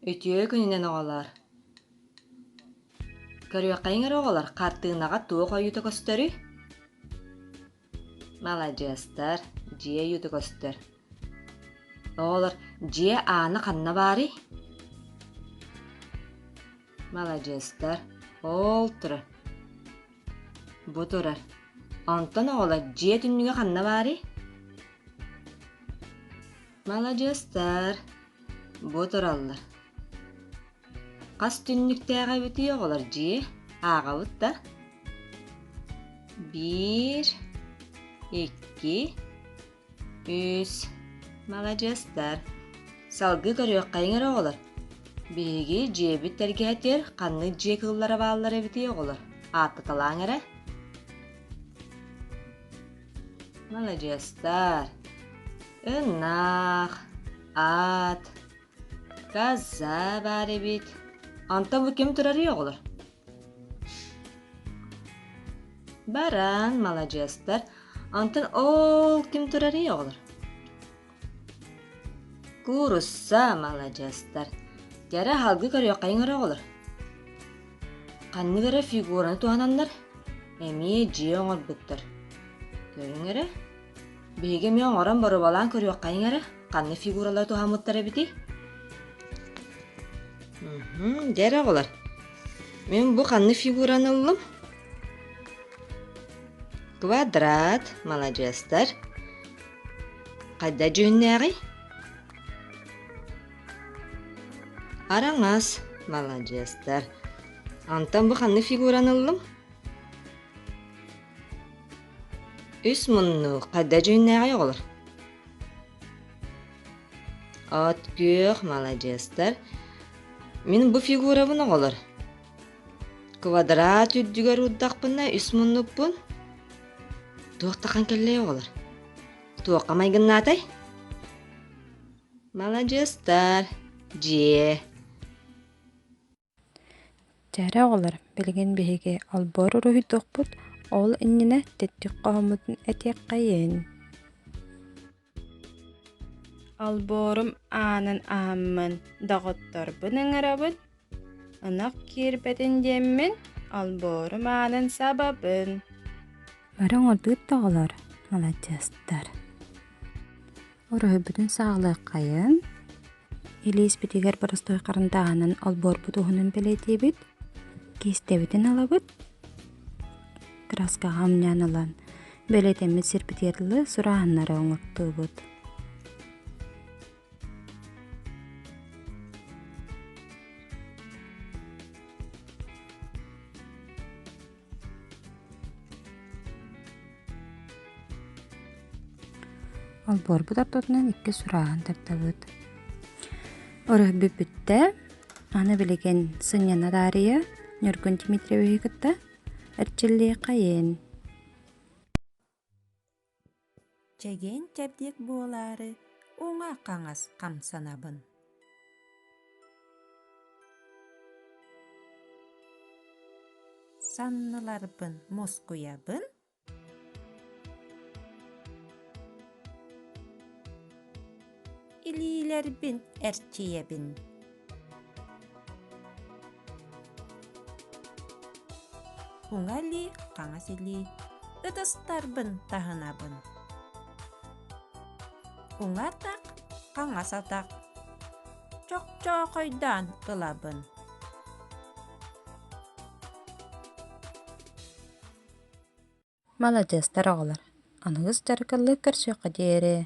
Үтүө күнүнэн оҕолоор! Көрүөххэйиҥ эрэ оҕолор, хартыынаҕа туох ойуута көстөрүй? Маладьыастар, дьиэ ойуута көстөр. Оҕолор, дьиэ аана ханна баарый? Маладьыастар, ол турар. Бу турар. Онтон оҕолор, дьиэ түннүгэ ханна баарый? Маладьыастар, бу тураллар. Хас түннүктээх эбитий оҕолор дьиэ? Ааҕабыт да? Биир, икки, үс. Маладьыастар. Салгыы көрүөххэйиҥ эрэ оҕолор. Биһиги дьиэбит тэлгэһэтигэр ханнык дьиэ кыыллара бааллар эбитий оҕолор? Ааттаталааҥ эрэ. Маладьыастар. Ынах, ат, коза баар эбит. Онтон бу ким турарый оҕолор? Баран, маладьыастар. Онтон ол ким турарый оҕолор? Куурусса, маладьыастар. Дьэрэ аһалгы көрүөххэйиҥ эрэ оҕолор. Ханнык эрэ фигураны туһананнар эмиэ дьиэ оҥорбуттар. Көрүҥ эрэ. Биһиги эмиэ оҥорон боруобалаан көрүөххэйиҥ эрэ, ханнык фигуралары туһаммыттар эбитий? Дьэ эрэ оҕолор, мин бу ханнык фигураны ыллым? Квадрат, маладьыастар. Хайда дьүһүннээҕий? Араҥас, маладьыастар. Онтон бу ханнык фигураны ыллым? Үс муннук хайда дьүһүннээҕий оҕолор? От күөх, маладьыастар. Мин бу фигурабын оҕолор. Квадрат үрдүгэр уурдахпына үс муннукпун. Туох тахан кэллэй оҕолор? Туохха майгыннаатай? Маладьыастар. Дьиэ. Дьэ оҕолор, билигин биһиги олбуор уруһуйдуохпут, ол иннинэ тэттик хоһоммутун этиэххэйин. Олбуорум аанын аһаммын, доҕотторбун ыҥырабын, ынах киирбэтин диэммин, олбуорум аанын сабабын. Бары оҥордугут да оҕолор, маладьыастар. Уруһуйбутун саҕалыаххайын. Илииспитигэр боростуой харандааһынан олбуорбут уһунун бэлиэтиибит, киистэбитин ылабыт, краскаҕа умньаан ылан бэлиэтэммит сирбитигэр дылы сурааһыннары оҥортуубут. Олбуорбут ортотунан икки сурааһын тардабыт. Өрөһүбүт бүттэ. Аны билигин сынньана таарыйа Ньургун Дмитриевиһы кытта эрчиллиэххэйин. Чэгиэн-чэбдик буолаары уҥа-хаҥас хамсанабын. Санныларбын мускуйабын, илиилэрбин эрчийэбин. Уҥа илии, хаҥас илии, ытыстарбын таһынабын. Уҥа атах, хаҥас атах, чохчоохойдоон ылабын. Маладьыастар оҕолор, аныгыс дьарыкыллыы көрсүөххэ диэри.